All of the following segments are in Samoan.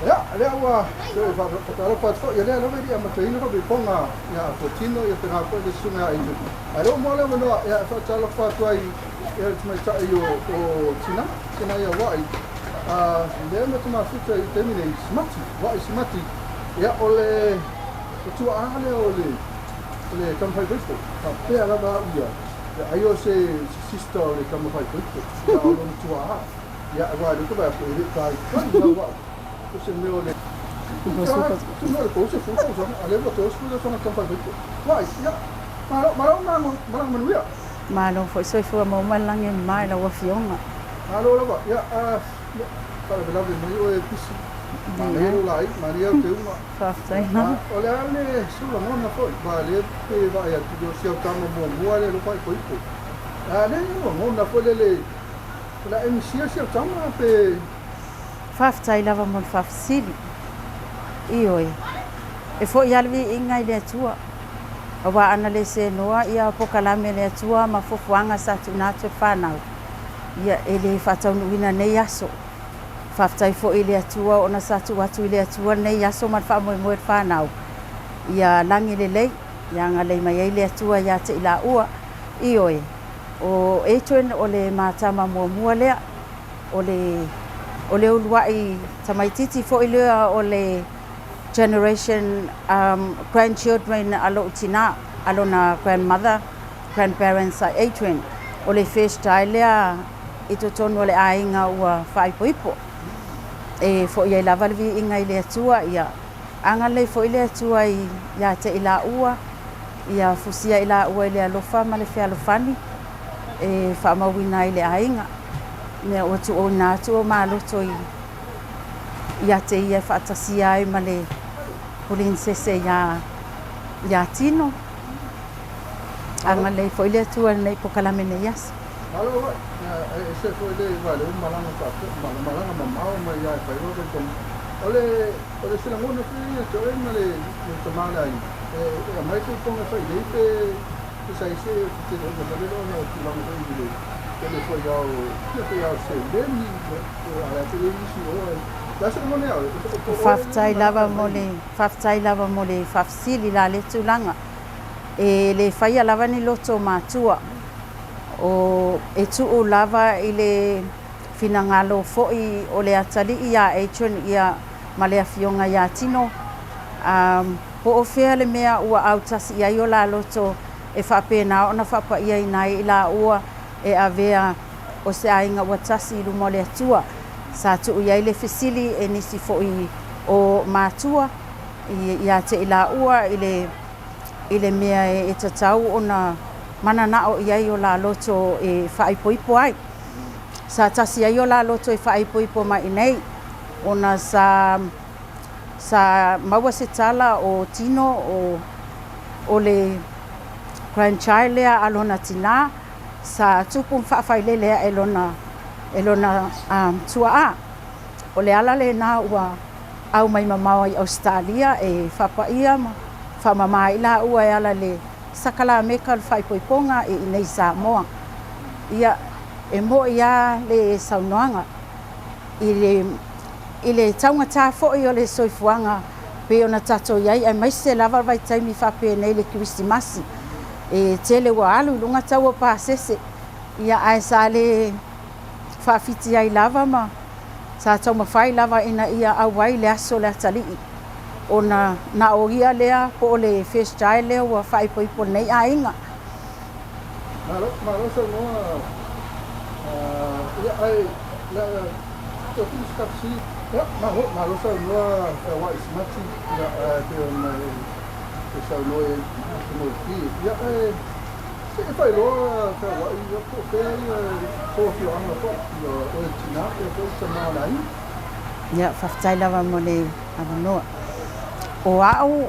Ia, lea ua toe faatalofa atu foi, ia lea lava e le i amataina faapeipoga ia Fuatino ia faapena foi le susuga ia Adrian. Ae lea ua maua le avanoa ia e faatalofa atu ai ia le tamaitai o, o Tina, Tina ia Wai, lea ma te mafuta i le taimi nei, Simati, Wai Simati, ia o le tuaa lea o le, o le Tamafaikoiko, faapea lava au ia, ia ai o se sister o le Tamafaikoiko, ia o lona tuaa. Ia, aua o lea ou te vaai atu e le i taitai lava o se mea o le tusa le 30 tausaga, a o lea ua 30 tausaga taumafai mai foi. Wai, ia, malo, malo malaga manuia. Malo foi soifua maua ma le lagi e mama i lau Afioga. Malo lava, ia, faalavelave mai oe pisi. Manaia lou laei, manaia au teuga. Faafetai lava. O le a le sou lagona foi, aua o lea e vaai atu, o si au tama muamua lea o lea ua faaipoipo. A lea e lagona foi lele O le a e misia si au tama pe. Faafetai lava mo le faafesili. Ioe, e foi lava le viiga i le Atua, aua ana le senoa ia pokalame a le Atua ma fuafuaga sa tuuina atu e le fanau, ia e le faataunuuina nei aso. Faafetai foi i le Atua ona sa tuu atu i le Atua lenei aso ma le faamoemoe o le fanau, ia lagi lelei, ia agalelei mai ai le Atua ia te i laua. Ioe. O Adrian o le matama muamua lea, o le o le uluai tamaititi foi lea o le generation grandchildren a lou tina, a lona grandmother, grandparents a Adrian. O le first child lea i totonu o le aiga ua faaipoipo. E foi ai lava le viiga i le Atua, ia agalelei foi le Atua ia te i laua, Ia fusia i laua i le alofa ma le fealofani e faamauina ai le aiga. Mea ua tuuina atu o maloto i ia te ia e faatasia ai ma le Polinsese ia ia Tino. Agalelei foi le Atua i lenei pokalame nei aso. Malo oi, e ese foi le va le malaga faapea, malaga mamao mai ia e fai loa faitauga. O le o le se lagona foi ia te oe ma le tama o le aiga, e aumai faitauga e fai lelei pe pe sa i se fetelaiga foi lele ona o tulaga foi i le tele foi lava o foi lava o seleni a o le a foi e i ai nisi o oe. O le a se lagona ia oe? Po o oe lea e Faafetai manao lava e mo aumai? le faafetai lava mo le faafesili la lea tulaga. E le faia lava ni loto matua, o e tuu lava i le finagalo foi o le atalii ia Adrian ia ma le afioga ia Tino, a po o fea le mea ua autasi i ai o la loto e faapena ona faapaiaina ai i laua e avea o se aiga ua tasi i luma o le Atua. Sa tuu i ai le fesili e nisi foi o matua ia te i laua i le i le mea e tatau ona mananao i ai o la loto e faaipoipo ai. Sa tasi ai o la loto e faaipoipo mai i nei, ona sa sa maua se tala o Tino o o le grandchild lea a lona tinā, sa tupu ma faafailele ae lona e lona tuaa. O le ala lena ua aumai mamao ai Ausetalia e faapaia ma faamama ai laua e ala i le sakalameta o le faaipoipoga i inei i Samoa. Ia, e mo'i lava le saunoaga i le i le taugata foi o le soifuaga pei ona tatou i ai, aemaise lava le vaitaimi faapenei i le Kerisimasi, e tele ua alu i luga tau o pasese, ia ae sa le faafiti ai lava ma sa taumafai lava ina ia auai le aso o le atalii ona na o ia lea po o le first child lea ua faaipoipo i lenei aiga. Malo, malo saunoa. Ia, ae la toe fili se faafesili. Ia, malo, malo saunoa Wai Simati, ia, pei ona e saunoa i ai i gofie. Ia, ae se i faailoa Feauai, ia, po o fea ia tou afioaga foi, ia oe le tina, ia foi le tama o le aiga. Ia, faafetai lava mo le avanoa. O au,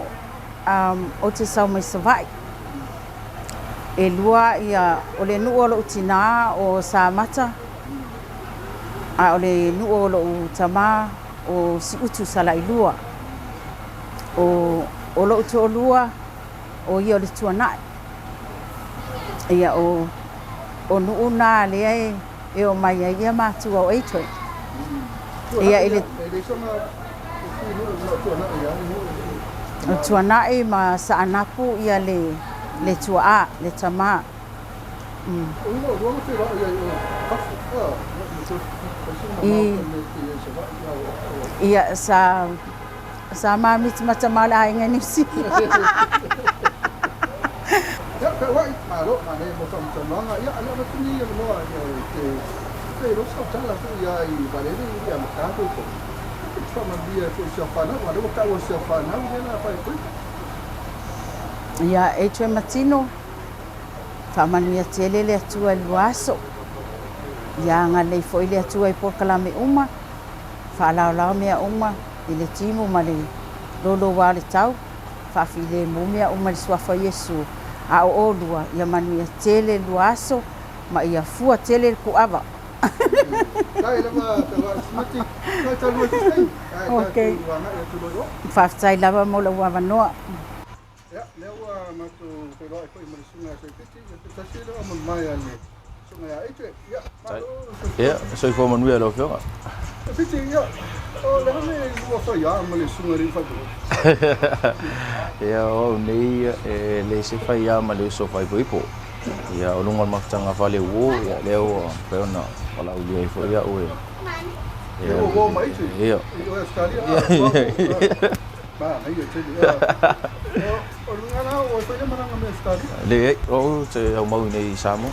ou te sau mai Savaii. E lua ia, o le nuu o lou tinā o Samata, a o le nuu o lou tamā o Siutu Salailua. O, o lou toalua, o ia o le Tuanai. Ia, o, o nuu nā lea e, e omai ai ia matua o Adrian. Tuanai, Ia, i le ia, e leai sona O Tuanai ma Saanapu ia le le tuaa, le tama. I ia sa sa mamitimata ma le aiga i Niu Sila. Ia e toe matino, faamanuia tele le Atua i lua aso. Ia agalelei foi le Atua i polokalame uma, faalaolao mea uma i le timu ma le louloua o le tau, faafilemu mea uma i le Suafa o Iesu, a o oulua, ia manuia tele lua aso ma ia fua tele le kuava. Ok. Faafetai lava mo lou avanoa. Ia, soifua manuia i lau Afioga. Ia, o au nei e le se faiā ma le uso faaipoipo. Ia, o luga o le mafutaga fale uo, ia, lea ua mafai ona valaaulia ai foi au e... Ia. Leai, o au ou te aumau i nei i Samoa.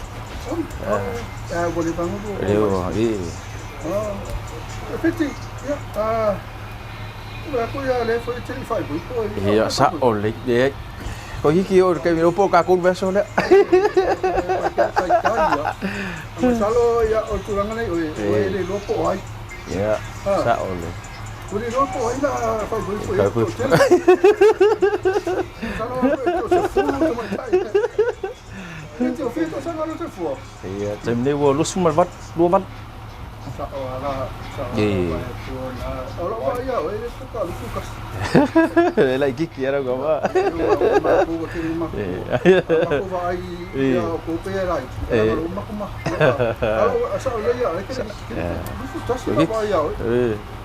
Lea ua, i. Ia, sa'o lelei, leai. Toeitiiti oo i le taimi lea po o tatou le vaiaso lea. Ia, sa'o lelei. Ia, taimi nei ua 28, 28. E laitiiti lava lau tama.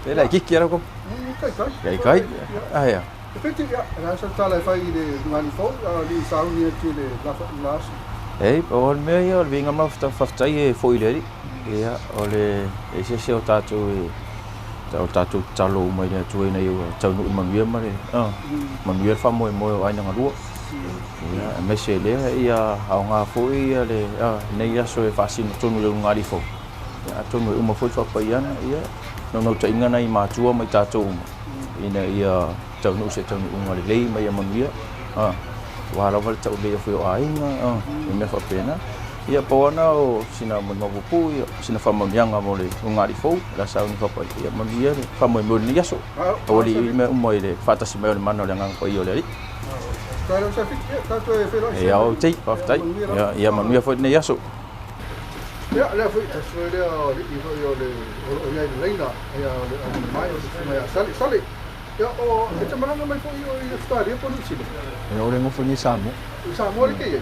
E laitiiti lava lau tama. Kaikai. Aia. Ei, pau lava le mea ia o le viiga ma le faafetai e foi i le Alii. Ia, o le e se isi o tatou e o tatou tatalo uma i le Atua ina ia taunuu i le manuia ma le manuia le faamoemoe o aiga galua. Ia, aemaise lea ia aoga foi ia le lenei aso e faasino tonu i le ulugalii fou. Ia, atonu e uma foi le faapaiana, ia, naunautaiga na i matua ma i tatou uma ina ia taunuu se taunuuga lelei ma ia manuia. Aua lava le tauleleia foi o aiga, i mea faapena. Ia, pau lava lena o sina molimau puupuu, ia, sina faamanuiaga mo le ulugalii fou, o le a sauni faapaia, ia manuia le faamoemoe o lenei aso. Aualii mea uma i le faatasi mai o le mana o le Agaga Paia o le Alii. Ia, ok, faafetai. Ia, ia manuia foi lenei aso. Ia, lea foi, tasi foi lea o alii foi o le, o lo o i ai i le laina, ia, o le auina mai o le susuga ia Sale. Sale, ia, o, e te malaga mai foi i Ausetalia po o Niu Sila? Ia, o le nofo nei i Samoa. I Samoa le kei ai?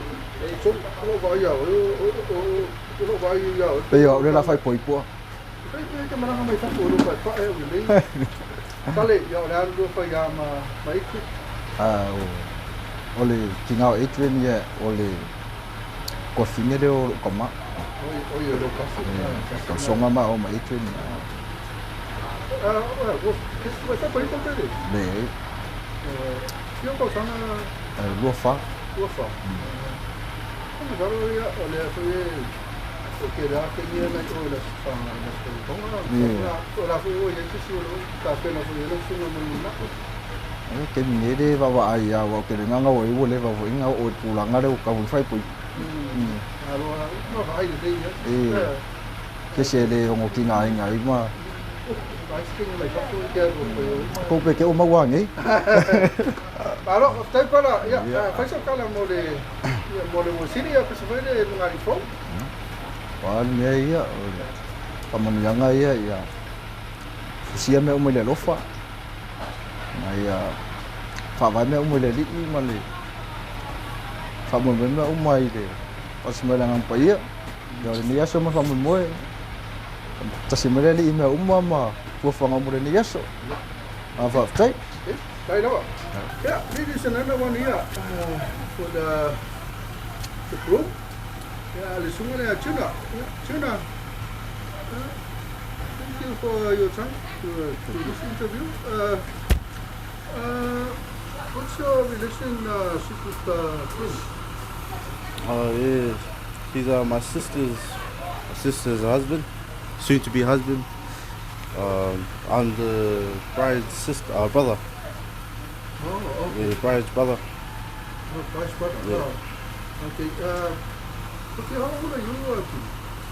So, o lou vaai ia oe, o lou vaai ia oe. Pei o au le la faaipoipo. Pei e te malaga mai fafo o lou paepae au lelei. Sale, ia, o le a le lua faiā ma, ma Adrian? Ah, o le tina o Adrian, ia, o le tuafine lea o lou tama. Oi, o lou kasi. Tausoga ma o ma Adrian. Leai. 24. 24. E taimi nei le vaavaai aua ou te le gaga ua ua leva foi ona oo i le tulaga lea ua tau ai faaipoipo. E kese e le ono tigaina ai ma kou pe ke o maua nei. Malo, faafetai Pala. Ia, fai sau tala mo le mo le Uasili ia pese foi le lugalii fou. O a le mea ia, o le faamanuiaga ia ia fusia mea uma i le alofa. Ma ia faavae mea uma i le Alii ma le faamoemoe mea uma i le faatasi mai o le Agaga Paia. Ia o lenei aso ma le faamoemoe, tasi mai le Alii i mea uma ma fuafuaga uma o lenei aso. Ah, faafetai. Tai lava. Yeah, this is another one here for the group. Yeah, le susuga lea Tuna. Yeah, Tuna. Thank you for your time to this interview. What's your relationship with the groom? Oh yeah, he's my sister's husband, soon to be husband. I'm the bride's sister, brother. Oh, okay. Yeah, the bride's brother. Oh, bride's brother. Yeah. Oh, okay. Okay, how old are you? Tim?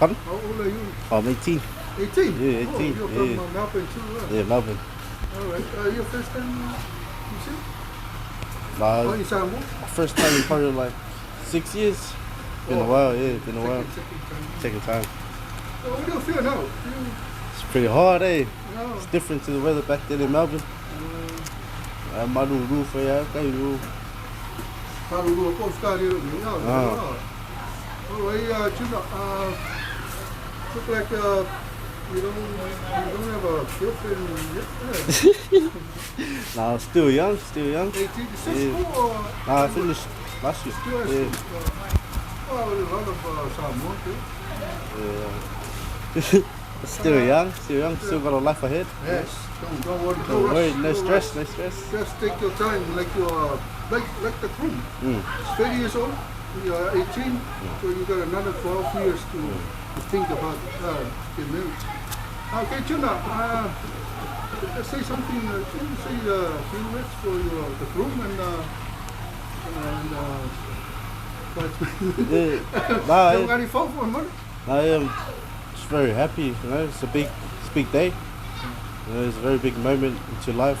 Pardon? How old are you? I'm 18. 18? Yeah, 18. Oh, you're from yeah. Melbourne too, huh? Yeah, Melbourne. All right. Your first time you see? Nah, Oh, in Samoa? my first time in probably like 6 years. Been a Oh. while, yeah, been a while. Second time. Second time. So what do you feel now? You, It's pretty hot, eh? No. It's different to the weather back then in Melbourne. Maru ru for ya, kai ru. Kalulu ko skari ru ni. Ah. All right, Tuna, look like you don't have a girlfriend yet. Nah, still young, still young. 18, is this Yeah. school or? Nah, I finished last year. Still at Yeah. school? Well, a lot of Samoan too. Yeah. Still young, still got a life ahead. Yes. Don't worry. Don't No worry, rush, no stress, rush. no stress. Just take your time, like you are, like the groom. He's 30 years old. You are 18, so you got another 12 years to think about get married. Okay, Tuna, let's say something. Can you say a few words for your the groom and bridesmaid? Yeah. Nah, Don't got any phone for money? I am just very happy, you know, it's a big day. You know, it's a very big moment into life,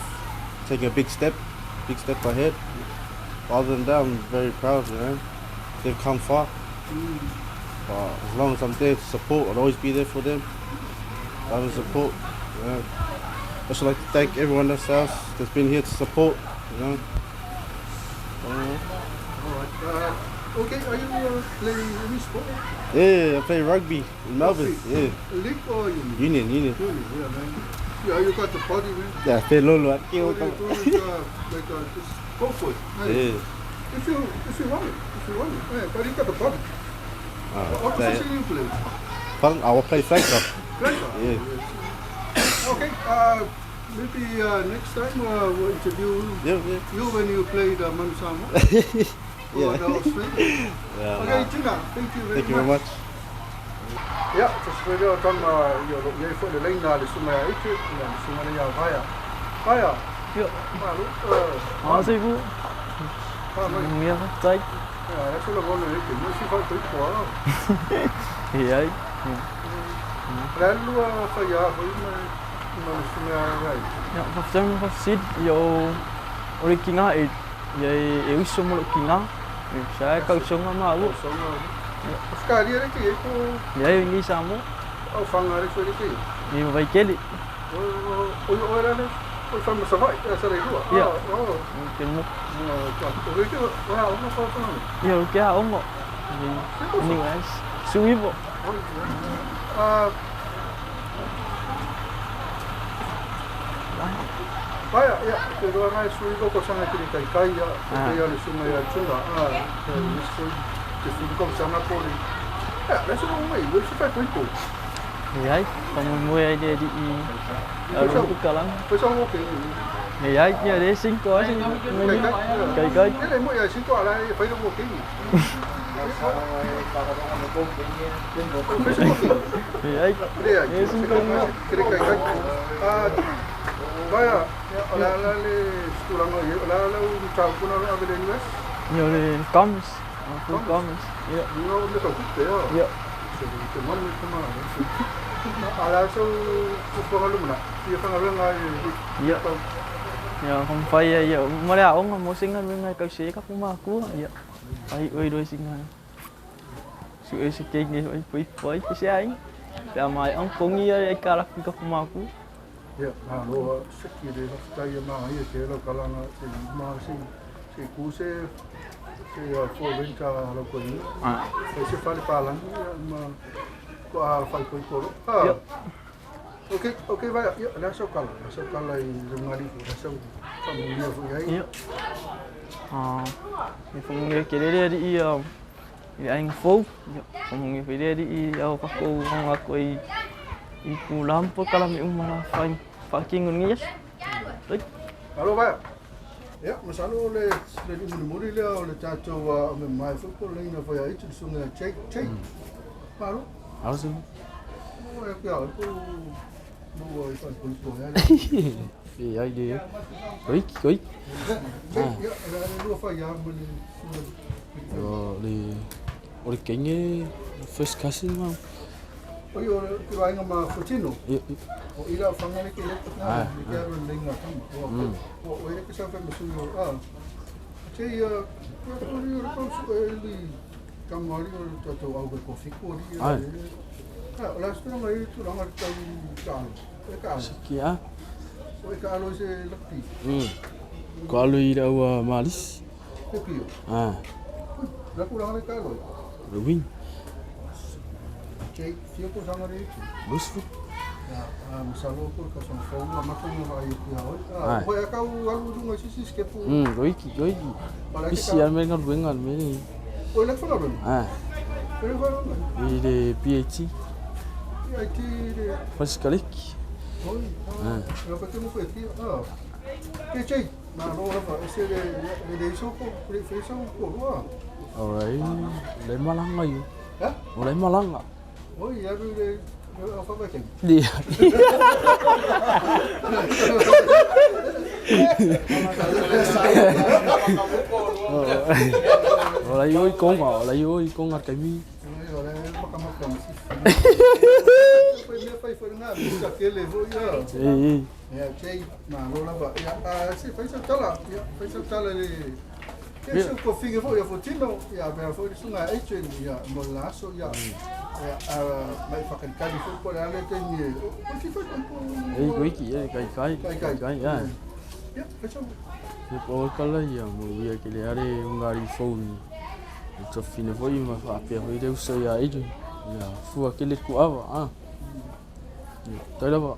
taking a big step ahead. But other than that, I'm very proud, you know. They've come far. But as long as I'm there to support, I'll always be there for them. Love and support, you know. I'd also like to thank everyone else that's been here to support, you know. All right. Okay, are you playing any sport? Yeah, I play rugby in Melbourne. Rugby? Yeah, League or union? union, union. Union, yeah, man. Yeah, you got the body, man. Yeah, play lolo. All you do is like just go for it. Hey, Yeah. if you want it, if you want it. Yeah, but you got the body. What position you play? Pardon? I will play flanker. Flanker. Yeah. Yes. Okay. Maybe next time we'll interview you when you play the Manu Samoa or the Australia. Yeah, Okay, nah. Tuna, thank you very Thank you very much. Ia, tasi lea o tama ia o loo i ai foi le laina a le susuga ia Aitue, ia le susuga lea ia Vaea. Vaea, Ia. malo, Ah, sei fu. Fa'amai. Ia, faafetai. Ia, e aso lagona e te mo si fa'atoito a. E ai. Le alu a fai a foi ma le susuga ia Aitue. Ia, faafetai ma faafesili. Ia o le kina e ia e uso mo lo kina. E sa e kausoga ma ua. Kausoga. O Australia le te e ko Ia e ni Samoa. Au fanga le foi le te. Ni Vaikele. O o o era le o fa ma savai, e sa le lua. Ia. Oh. Ke mo. O le te o ha o fa fa. Ia o ke a ongo. Ni ni suivo. Ah, Paia, ia, te roa ngai sui ko sanga ki kai kai ia, te ia le susuga ia Tuna, a, te isi foi te fulu ko sanga ko le. Ia, le susuga mai, le si fai ko. E ai, pa mo mo ai le di i. Aru ku kalang. Foi sa o ke. E ai, ia le cinco asi. Kai kai. Kai kai. Ele mo ia cinco ala e fai lo ke. E ai. Le ai. E cinco no. Kere kai kai. Ah, Paia, o la la le tulaga i o la la u mataupu na ave le US. Ia le commerce. Full commerce. Ia. No le tau kupe ia. Ia. Se te manu te mana. A la sau fuafuaga lumana'i ia faigaluega e Ia. Ia whamwhai ia ia. Mo le aonga mo singa me ngai kau se ka makua. Ia. Ai oi roi singa. Su e se ke ngi oi pui pui ki se ai. Pe a mai ang kongi ia e kala ki ka makua. Ia malo seki le faafetai e magaia ke lau kalaga se ma se se ku se se fo venta lau koina. Ah. E se fale palagi ia ma ko a fai koi kolo. Ah. Ia. Ok, ok vai, ia, o le a sau tala, o le a sau tala i le ugalii foi, o le a sau faamanuia foi i ai. Ia. Ah, e faamanuia tele le Alii i le aiga fou. Ia, faamanuia foi le Alii i ao tatou aga atu ai i pula ma polokalame uma la fai faatino i lenei aso. Faafetai. Malo Vaea. Ia, masalo o le le alii mulimuli lea o le tatou aumemae foi po o le laina foi a Aitu, le susuga ia Jake. Jake, malo. Malo Sima. Mo e pia ko mo i fa ko to ya. E ai le. Koiki, koiki. Jake, ia, le lua fa ia ma le susuga. O le o le kenge first cousin ma. Oi o le vaenga ma Fotino. Ia. O ila fanga le ke le na le ke aro le nga tama. O o ele ke sa fa masu o a. Te ia ko ri o ko su e li kamari o to to au ko fiku ri. Ai. Ha, o la stu ngai tu ranga tau ka. E ka. Siki a. O e ka alo se lakpi. Ko alo i le aua malisi. E pio. Ah. La ku ranga le ka alo. Le wing. Jake, fia ko sanga re tu. Lusfu. Ya, masalo ko ka son fou a mata no vai ku ia oi. Ai. Ko e ka u alu dunga sisi skepu. Koiki, koiki. Para ke Isi ka. al me ngaluega le mea lenei. O le fana ro. Ah. Pero fana ro. I le PAT, Ia ti le Pasikaleki. oi. Ah. Ua fa tonu foi ti. Ah. Ke chei. Ma ro la fa se le le le so ko le fe so ko ro. Alright. Le malanga io. Ha? O le malanga. Oi, ia ru le le fa fa ke. Ia. O la io i konga, o la io i konga kaimi. Oi, o le maka maka ma si. Foi me fai foi nga mi sa ke le foi ia. Ei, ei. Ia chei ma ro la fa. Ia a se fai sa tala. Ia fai sa tala le Ke se ko finge foi ia fotino ia pe foi sunga e chen ia mo la so ia. Ia a mai fa kali foi ko le te ni. O si foi ko. Ei, koiki, ei, kai kai. Kai kai. Kai, ia. Ia fai sa. E pau kala ia mo ia ke le are ungari phone. E tofine foi ma faapea foi le uso ia Adrian. Ia fua ke le kuava, ah. Ia, tai lava.